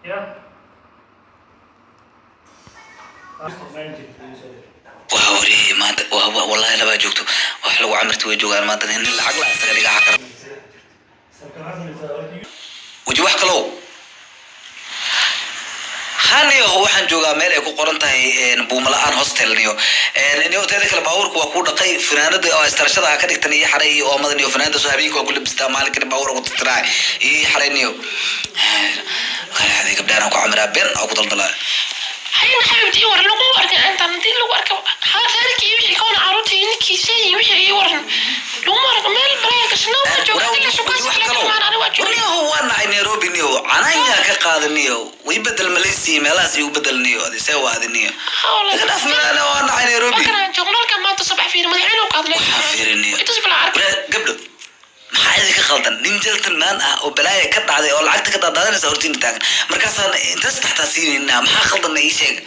Ya. Waa wariyey maanta. Wallahi labaa joogto, wax lagu camirta way joogaan maanta. Nin lacag la isaga dhigaa kara weji wax kalow haniyo. Waxaan joogaa meel ay ku qoran tahay Buumala-aan Hostel niyo. Niyo, teeda kale baabuurka waa kuu dhaqay. Funaanada oo istarashada ka dhigtan iyo xaray iyo oomada niyo. Funaanada soo habeenka waa ku labistaa, maalinkana baabuurka ku tirtiraa iyo xaray niyo. Gabdhahan ku camiraa, been oo ku daldalaa. Hayna xabiibti, ii waran. Lagu arkin intaan hadii lagu arka reerkii iyo wixii kawana caruurtii iyo ninkiisa iyo wixii, ii waran. Laguma arko meel balaya gashanaa. Waa jooga adiga shukaansi kale kalmaan, ani waa jooga. Niyo, waa nacay Nairobi niyo, cananya ka qaada niyo. Way bedel Malaysia, meelahaas igu bedel niyo. Adi see waa adi niyo? Iga dhaaf meelaha, waa nacay Nairobi. Markaan joogno halkan maanta subax, fiir, madaxweynuhu ka hadlay. Waxaa fiiriniyo. Intaas bala ark. Waraa, gabdho, maxaa idinka qaldan? Nin gentleman ah oo balaaya ka dhacday oo lacagta ka daadaadanaysa hortiina taagan, markaasaan intaas taxtaa siinayna. Maxaa qaldanna? Ii sheega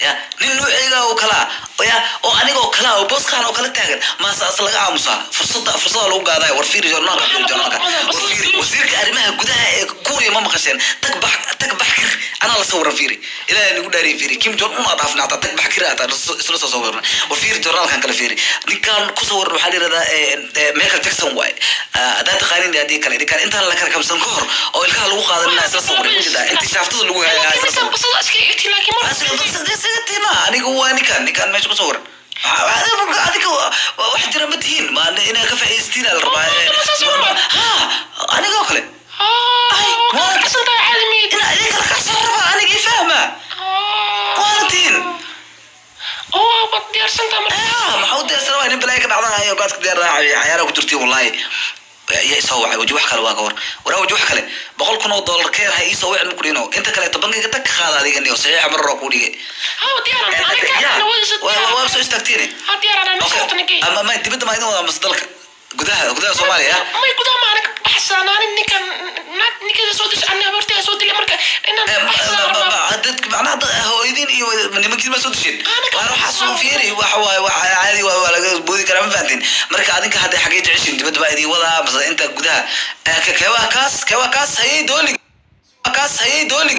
ya. Nin nuuceyga oo kalaa ya, oo aniga oo kalaa, oo booskaan oo kala taagan, maase as laga aamusaa? Fursada lagu gaadaya. War fiiri joornaalka, fiiri joornaalka. War fiiri wasiirka arrimaha gudaha ee Kuuriya, ma maqasheen? Tag bax, tag bax kir, anaa la sawiran. Fiiri, Ilaahay nagu dhaariye, fiiri Kim Jong Un aa dhaafna hataa, tag bax kir hataa isla soo sawiran. War fiiri joornaalkan kale, fiiri ninkan ku sawiran. Waxaa la yidhahdaa Michael Jackson waay, haddaa taqaanin. Haddii kale ninkan intaan la karkamsan ka hor oo ilkaha lagu qaadanina isla sawiran ujeedaa, intii shaaftada lagu hayaa isla laakiin sawiran. Basada iska egti, laakiin mar Tima aniga waa ninkan meesha ku sawiran. Adiga wax jira ma tihiin, ma inaa ka faa'iidaystiin la rabaa. Ha, anigoo kale kasantaa caadi miyid. Inaa idin kala kacsan rabaa, anigii fahma waana tihiin. Oo waad diyaarsantaa marka. Maxaa u diyaarsan? Waa nin balaaya ka dhacdanayo, gaadka diyaar cayaaraha ku jirtiin. Wallahi yaa isoo wacay. Waji wax kale waa ka war. Waraa, waji wax kale, $100,000 keer ha iisoo wicin ma kudhino. Inta kaleeto bangiga tag ka qaada adiga niyo, saxiixa marar kuu dhigay. Ha, diyaarana aniga. Waa soo istaagtiin. Ha, diyaarana meesha rabtana gey. Ama ma dibadda ma idin wadaa mase dalka gudaha Soomaaliya? May, gudaha ma anaga baxsanaan. Ninkan ninkeeda soo dishay, ani habarteeda soo dilay, marka inaan baxsanaan rabaa. Dadka macnaha hooyadiin iyo nimankiin ma soo disheen? Anaga. Waa waxaa soo fiiri, waxa waaye, wax caadi waa laga boodi karaa, ma fahantiin? Marka adinka hadday xaggee jeceshin? Dibadda baa idin wadaa mase inta gudaha? Keewaa kaas, keewaa kaas hayay dooli, kaas hayay dooli.